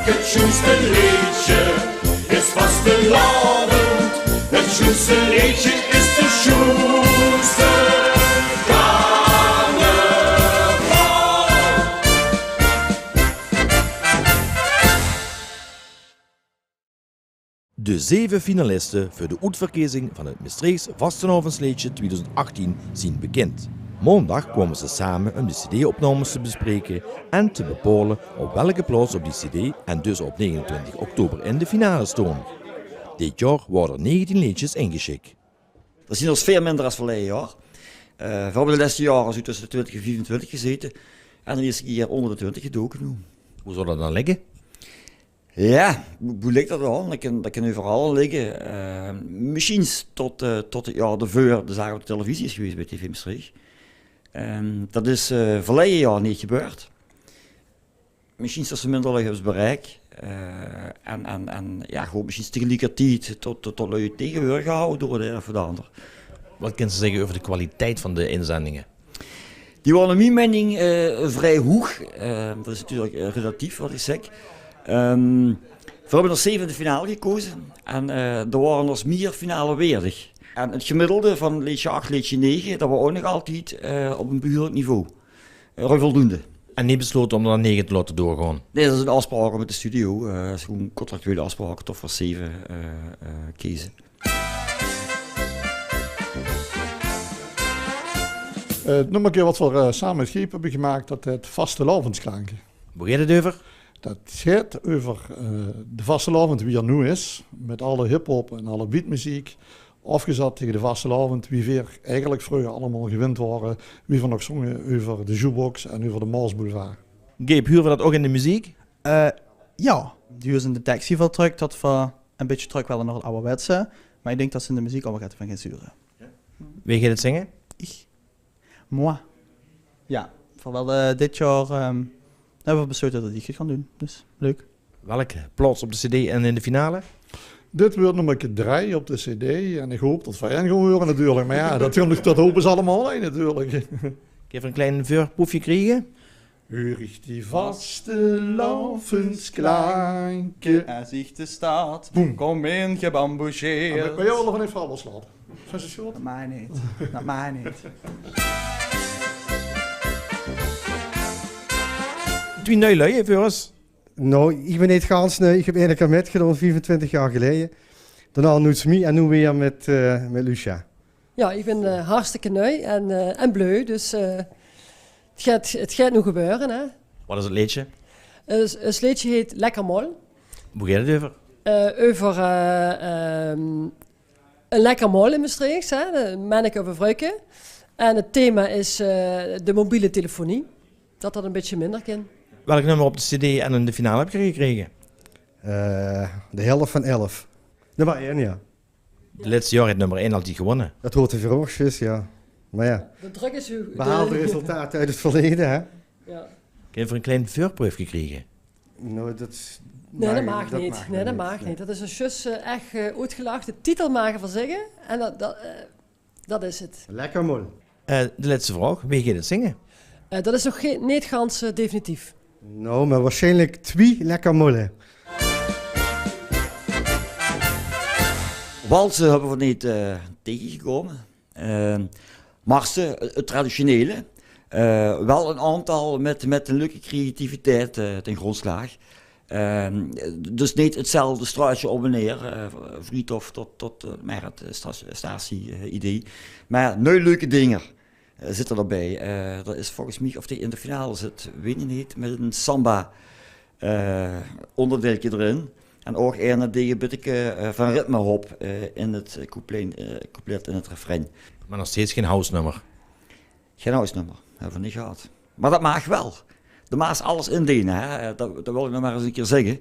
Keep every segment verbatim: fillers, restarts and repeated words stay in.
Het sjoenste leedje is vastelaovend. Het sjoenste leedje is de sjoenste carnaval. De zeve finaliste veur de oetverkezing van het Mestreechs Vastelaovesleedje twiedoezend achttien zien bekind. Maondag kwame ze same um de cd-opnames te bespreke en te bepaole op welke plaots op die cd en dus op negenentwintig oktober in de finale stoon. Dit jaor waore d'r negentien leedjes ingesjik. D'r zien d'r veer minder es verleie jaor. Eh, veer höbbe de lèste jaore zoe tösse de twintig en viefentwintig gezete. En de ierste kier oonder de twintig gedoke noe. Boe zouw dat dan ligke? Jao, boe, boe ligk dat dan? Dat kin, dat kin euveral ligke. Eh, mesjiens tot, eh, tot 't jaor deveur de zaak op de televisie is gewees bij TV Mestreech. Ehm, dat is, eh, verleie jaor neet gebeurd. Mesjiens tot ze minder lui höbbe bereik. Eh, en, en, en jao, gewoen mesjiens tegeliekertied tot, tot, tot lui 't tegenheur gehawwe door de ein of de ander. Wat kins se zègke euver de kwaliteit van de inzendinge? Die waore nao mien meining, eh, vrij hoeg. Eh, dat is natuurlik, eh, relatief wat ich zègk. Ehm, veer höbbe d'r zeve in de finale gekoze. En, eh, d'r waore d'r mier finaleweerdig. En 't gemiddelde van leedje ach, leedje nege, dat waor ouch nog altied, eh, op e behuurlik niveau. Eh, ruim voldoende. En neet beslote um d'r nege te laote doorgaon? Nae, dat is 'n aofspraok mit de studio. Eh, dat is gewoen contractuele aofspraok tot veer zeve, eh, eh, keze. Eh, 't nummerke wat veer, eh, same mit Geep höbbe gemaak, dat hèt Vastelaovesklaanke. Boe geit 't euver? Dat geit euver, eh, de vastelaovend wie 'r noe is, mit alle hiphop en alle beatmeziek, aofgezat tege de vastelaovend wie veer eigelik vreuger allemaol gewend waore, wie veer nog zónge euver de jukebox en euver de Maasboulevard. Geep, hure veer dat ouch in de meziek? Eh, jao, die is in de teks hieël väöl trök, dat veer e bietje trök wille nao 't awwerwetse. Mer ich dink dat ze in de meziek ouch waal get van gaon hure. Wae geit 't zinge? Ich. Moi. Jao, veer wille dit jaor, ehm, höbbe veer beslote dat ich 't gaon doon. Dus, leuk. Welke plaots op de cd en in de finale? Dit weurt nummerke drei op de cd en ich haop dat veer ein gaon weure natuurlik. Mer jao, dat, dat hope ze allemaol ein natuurlik. Kin ich ein klein veurproefje kriege? Huur ich die vastelaovesklaanke. Es ich de stad kom ingebamboucheerd. Jao, mer, mer jao, van ein verhaol slaat. Van z'n sjoot. Dat maag neet. Dat maag neet. Twie nui lui veur ós. Noe, ich bin neet gans nui. Ich höb eine kier mitgedaon, viefentwintig jaor geleje. Daonao Noets Mie en noe weer mit, eh, mit Lucia. Jao, ich bin, eh, hartstikke nui en, eh, en bleu, dus, eh, 't geit, 't geit noe gebeure, hè. Wat is 't leedje? Eh, 't, 't leedje heet Lekker Mol. Boe geit 't euver? Eh, euver, eh, ehm, ein lekker mol in Mestreech, hè, de menneke of ein vruike. En 't thema is, eh, de mobiele telefonie. Dat dat ein bietje minder kin. Welk nummer op de cd en in de finale höb geer gekrege? Eh, de helf van elf. Nummer ein, jao. De lètste jaore haet nummer ein altied gewónne. Dat hoort te verwachte, jao. Mer jao. De drök is hoeg. Behaald resultate oet 't verleje, hè? Jao. Kin ich ein klein veurproefje kriege? Noe, dat... Nae, dat maag neet. Nae, dat maag neet. Dat is zjus, eh, ech, eh, oetgelag. De titel mage veer zègke. En dat, dat, eh, dat is 't. Lekker mol. Eh, de lètste vraog. Wae geit 't zinge? Eh, dat is nog gei-, neet gans, eh, definitief. Noe, mer waarsjienlik twie lekker molle. Walse höbbe veer neet, eh, tegegekómme. Eh, marse, eh, 't traditionele. Eh, waal ein aantal mit, mit ein leuke creativiteit, eh, ten grondslaag. Eh, dus neet 'tzelfde struutsje op en neer, eh, Vriethof tot, tot, eh, mer 't, eh, sta-, statie, eh, idee. Mer nui leuke dinger, eh, zitte d'r bie. Eh, d'r is volges mich, of die in de finale zit, weit ich neet, mit ein samba, eh, óngerdeilke d'rin. En ouch eine die e bitteke, eh, van ritme haet, eh, in 't couplet, eh, couplet en 't refrein. Mer nog steeds gein house-nummer? Gein house-nummer, höbbe veer neet gehad. Mer dat maag waal. De Maas alles indene, hè. Eh, dat, dat wil ich nog mer ins ein kier zègke.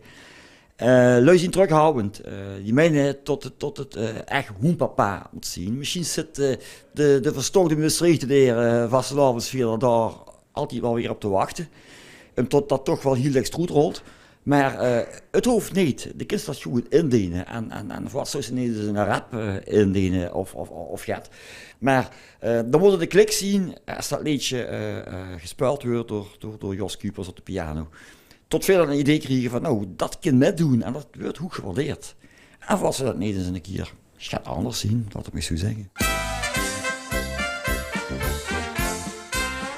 Eh, lui zien trökhawwend. Eh, die meine tot 't, tot 't, eh, ech hoempapa mót zien. Mesjiens zit, eh, de, de verstookde Mestreechteneer, eh, vastelaovesvierder dao altied waal weer op te wachte. Umtot dat toch waal hieël dèks d'roet rolt. Mer, eh, 't hoof neet. De kins dat good indene. En, en, en wat zouws se neet ins 'ne rap, eh, indene of, of, of get. Mer, eh, dan mót 't de klik zien es dat leedje, eh, eh, gespeuld weurt door, door, door Jos Kuipers op de piano. Tot veer dan 'n idee kriege van, nou, dat kin mitdoen en dat weurt hoeg gewaardeerd. En veur as ze dat neet ins 'ne kier get anders zien, laot 't mich zoe zègke.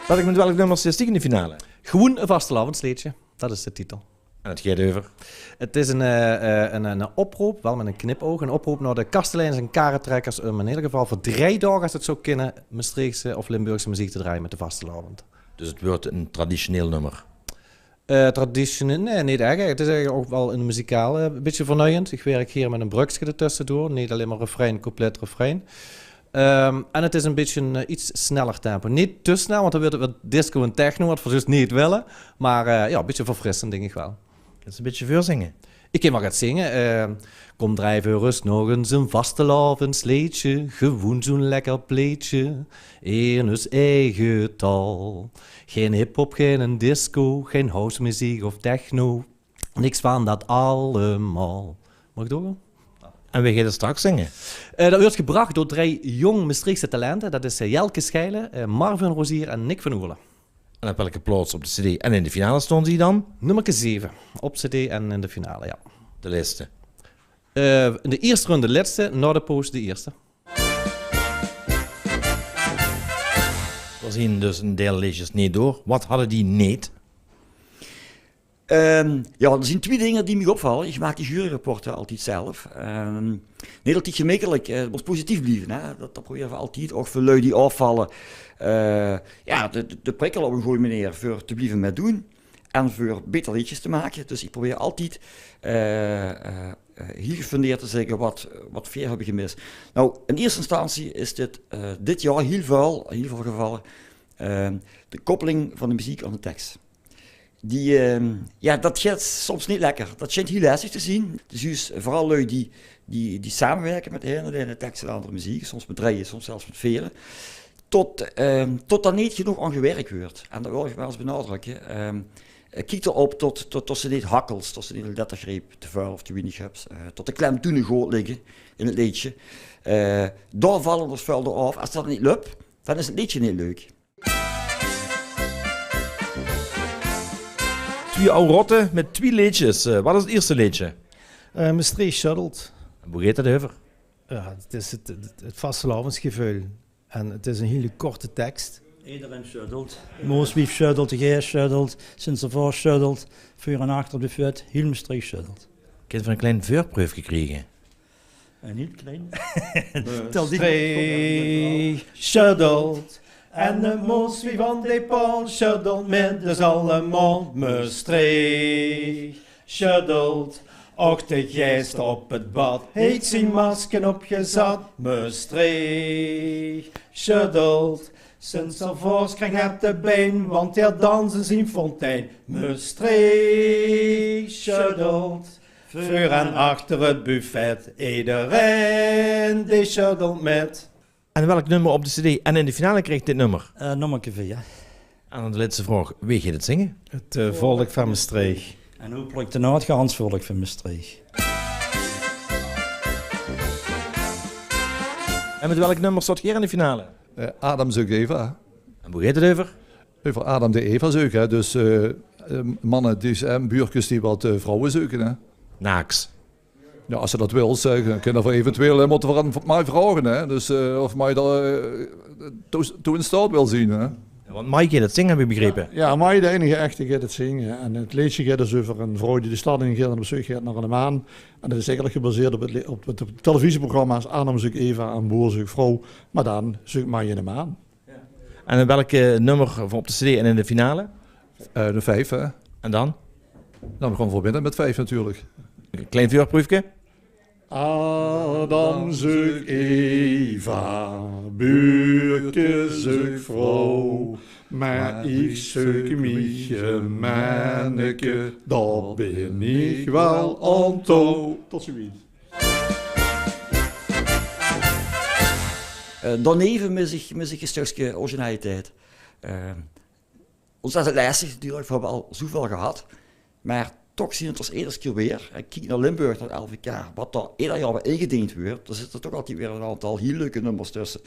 Welk, mit welk nummer zits diech in de finale? Gewoen e vastelaovendsleedsje, dat is de titel. En 't geit euver? 't Is 'n, eh, eh, 'n, 'n oproop, wel mèt 'n knipoog, 'n oproop nao de kasteleins en karetrekkers um in eder geval veur drei daog, es 't zouw kinne, Mestreechse of Limburgse meziek te drejje mèt de vastelaovend. Dus 't weurt 'n traditioneel nummer? Eh, traditioneel, nein, neet ech. 't Is eigelek ouch wel 'n mezikaal, eh, bitteke vernuiend. Iech wèrk hei mèt e brökske d'r tössedoor. Neet allein mer refrein, couplet, refrein. Ehm, en 't is e bitteke 'n, eh, get sneller tempo. Neet te snel, want daan weurt 't weer disco en techno, wat veer zjus neet wèlle. Meh, eh, jao, e bitteke verfrissend, dink iech wel. Kins te e bitteke veurzinge? Iech kin wel get zinge. Eh, kom, drejje veur us nog ins e vastelaovendsleedsje. Gewoen zoe'n lekker plaetsje in us eige taol. Gein hiphop, gein disco, gein housemeziek of techno. Niks vaan dat allemaol. Maag iech doorgoon? En wee geit 't straks zinge? Eh, dat weurt gebrach door drei jóng Mestreechse talente. Dat is, eh, Jelke Scheile, eh, Marvin Rozier en Nick van Oerle. En op welke plaots op de cd en in de finale stoon ze dan? Nummerke zeve. Op cd en in de finale, jao. De lèste? Eh, in de ierste runde de lèste, nao de paus de ierste. Veer zien dus 'n deil leedsjes neet door. Wat hadde die neet? Ehm, jao, d'r zien twie dinger die miech opvalle. Iech maak de juryrapporte altied zelf. Ehm, neet altied gemekkelek, eh, 't mós positief blieve, hè. Dat, dat probere veer altied. Ouch veur lui die aofvalle. Eh, jao, de, de, de prikkel op 'n gooj meneer veur te blieve mètdoen. En veur beter leedsjes te make. Dus iech probeer altied, eh, eh, eh, hiel gefundeerd te zègke wat, wat veer höbbe gemis. Noe, in ierste instantie is dit, eh, dit jaor hiel väöl, hiel väöl gevalle, eh, de koppeling vaan de meziek aon de teks. Die, eh, jao, dat geit soms neet lekker. Dat sjijnt hiel lestig te zien. Dus zjus veural lui die, die, die samewèrke mèt de ein, de ein teks en de aander meziek, soms mèt drieje, soms zelfs mèt vere. Tot, eh, tot dao neet genóg aon gewèrk weurt. En dat wèl iech wel ins benadrökke. Eh, kiek d'r op tot, tot, tot ste neet hakkels, tot ste neet 'n lettergreep te väöl of te wienig höbs. Eh, tot de klemtoene good ligke in 't leedsje. Eh, dao valle d'r väöl door aof. Es dat neet löp, daan is 't leedsje neet leuk. Twie aw rotte mèt twie leedsjes. Eh, wat is 't ierste leedsje? Eh, Mestreech Sjöddelt. En boe geit 't euver? Jao, 't is 't, 't, 't vastelaovendsgeveul. En 't is 'n hiel korte teks. Ederein sjöddelt. Mooswief sjöddelt, de geis sjöddelt, Sint Servaos sjöddelt, veur en achter de fut, hiel Mestreech sjöddelt. Kins te 'n klein veurpreufke kriege? En hiel klein. Mestreech sjöddelt. En de mooswief vaan de Paol sjöddelt mèt us allemaol. Mestreech sjöddelt. Och, de geis op 't bad heet zien masker opgezat. Mestreech sjöddelt. Sint Servaos krijg 't te bein, want heer dans in zien fontein. Mestreech sjöddelt. Veur en achter 't buffet, ederein dee sjöddelt mèt. En welk nummer op de cd en in de finale kreeg dit nummer? Eh, nummerke veer. En daan de lèste vraog, wee geit 't zinge? 't, eh, volk vaan Mestreech. En hopelik de noord gans volk vaan Mestreech. En mèt welk nummer stoot geer in de finale? Eh, Adam zeuk Eva. En boe geit 't euver? Euver Adam dee Eva zeuk, hè. Dus, eh, eh, manne die, eh, buurkes die wat, eh, vrouwe zeuke, hè. Naaks. Jao, es ze dat wils, hè, kinne veer eventueel, hè, mote veer aon Mai vraoge, hè. Dus, eh, of Mai dao, eh, toe, toe in staot wèlt zien, hè. Jao, want Mai geit 't zinge, höb iech begrepe. Jao, Mai, de einege echte, geit 't zinge. En 't leedsje geit dus euver 'n vrouw die de stad in geit en op zeuk geit nao 'ne maan. En dat is eigelek gebaseerd op 't le-, op 't televisieprogramma's Adam zeuk Eva en Boer zeuk vrouw. Meh daan zeuk Mai 'ne maan. En in welk nummer op de cd en in de finale? Eh, de vief, hè. En dan? Dan gaon v'r beginne mèt vief natuurlek. Klein veurpreufke. Adam zeuk Eva, buurke zeuk vrouw, meh iech zeuk miech e menneke, dao bin iech wel aon touw. Tot zoe wied. Eh, daoneve mis iech, mis iech e stökske originaliteit. Eh, ós is 't lestig natuurlek, veer höbbe al zoeväöl gehad. Meh toch zien 't ós eders kier weer. En kiek nao Limburg, nao 't L V K, wat dao eder jaor weer ingedeend weurt. Dao zitte toch altied weer 'n aontal hiel leuke nummers tösse.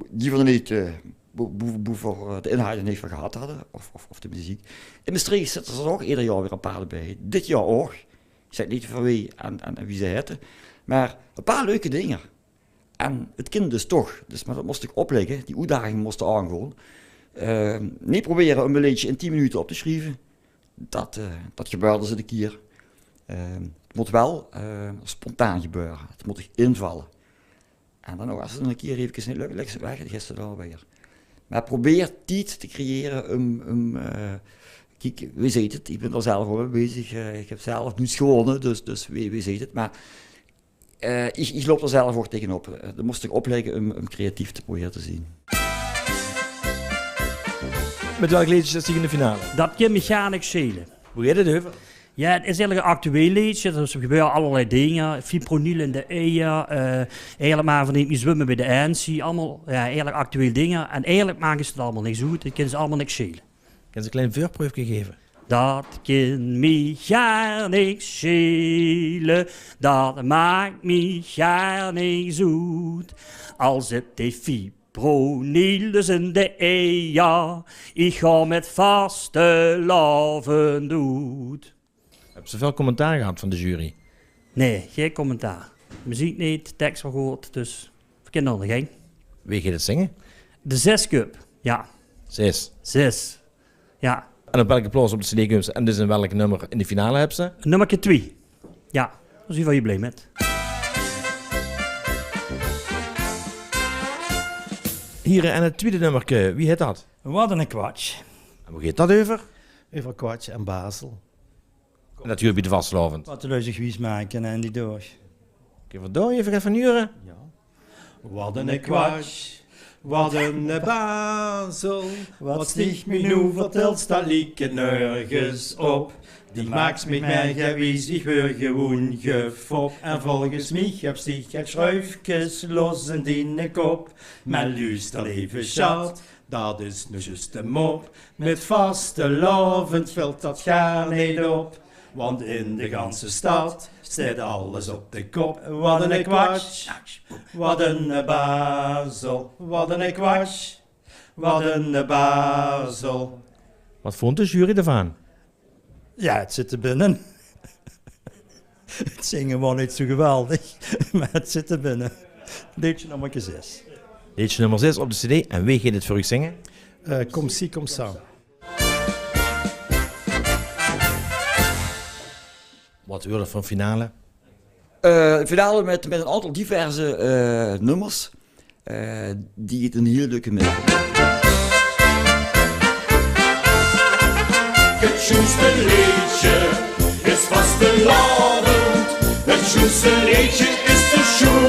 Die veer neet, eh, boe-, boe-, boe v'r, eh, de inhoude neet van gehad hadde, of, of, of de meziek. In Mestreech zitte d'r ouch eder jaor weer e paar d'rbie. Dit jaor ouch. Ich zèk neet van wee en, en, en wie ze hète, mer e paar leuke dinger. En 't kin dus toch. Dus, mer dat mós ich oplegke, die oetdaging mós ich aangaon. Ehm, neet probere um e leedje in tien minute op te sjrieve. Dat, eh, dat gebeurt ins 'ne kier. Ehm, 't mót waal, eh, spontaan gebeure. 't Mót dich invalle. En dan ouch, es 't 'ne kier efkes neet lök, lèks 't weg, dan geis se d'r waal weer. Mer probeer tied te creëre um, um, eh, kiek, wee zeet 't, ich bön d'r zelf waal mèt bezig, eh, ich höb zelf noets gewónne, dus, dus wee, wee zeet 't. Mer, eh, ich, ich loup d'r zelf ouch taengenop. Eh, dan mós se dich oplegke um, um creatief te probere te zeen. Mit welk leedje zits se in de finale? Dat kin mich gaar niks sjele. Boe geit 't euver? Jao, 't is eigelik 'n actueel leedje. D'r gebeure allerlei dinger. Fipronil in de eier. Eh, eigelik mer van die zwumme bie de Annecy. Allemaol, jao, eigelik actueel dinger. En eigelik maak 't allemaol niks oet. 't Kin ze allemaol niks sjele. Kins se 'n klein veurpreufke gaeve? Dat kin mich gaar niks sjele. Dat maak mich gaar niks oet. Al zit de fipronil dus in de eier. Ich gaon mit vastelaovend oet. Höbs se väöl commentaar gehad van de jury? Nae, gein commentaar. Meziek neet, teks waal good, dus v'r kinne d'r aan de gang. Wee geit 't zinge? De Zeskup, jao. Zes? Zes, jao. En op welke plaots op de cd kump ze? En dus in welk nummer in de finale höbs se? Nummerke twieë. Jao, dao zeen v'r hieël blie mit. Hie, en 't twiede nummerke, wie hèt dat? Wat 'ne kwatsj. En boe geit dat euver? Euver kwatsj en bazel. En dat huurt bie de vastelaovend. Wat de lui zich wies make en die daag. Kinne v'r dao effe get van hure? Jao. Wat 'ne kwatsj, wat 'ne bazel. Wat dich mich noe vertèls, dat liek nörges op. Dich maaks mich mer gaar wies, ich weur gewoen gefop. En volges mich höbs dich get sjruifkes los in diene kop. Mer luuster, leve sjat, dat is noe zjus de mop. Mit vastelaovend vèlt dat gaar neet op, want in de ganse stad steit alles op de kop. Wat 'ne kwatsj, wat 'ne bazel, wat 'ne kwatsj, wat 'ne bazel. Wat vónd de jury d'rvan? Jao, 't zit d'r binne. 't Zinge waor neet zoe geweldig, mer 't zit d'r binne. Leedje nummerke zes. Leedje nummer zes op de cd. En wee geit 't veur uch zinge? Eh, Comme ci, comme ça. Wat weurt 't veur 'n finale? Eh, 'n finale mit, mit 'n aantal diverse, eh, nummers, eh, die 't 'n hieël leuke middig maake. 't Sjoenste leedje is vastelaovend. 't Sjoenste leedje is de sjoen.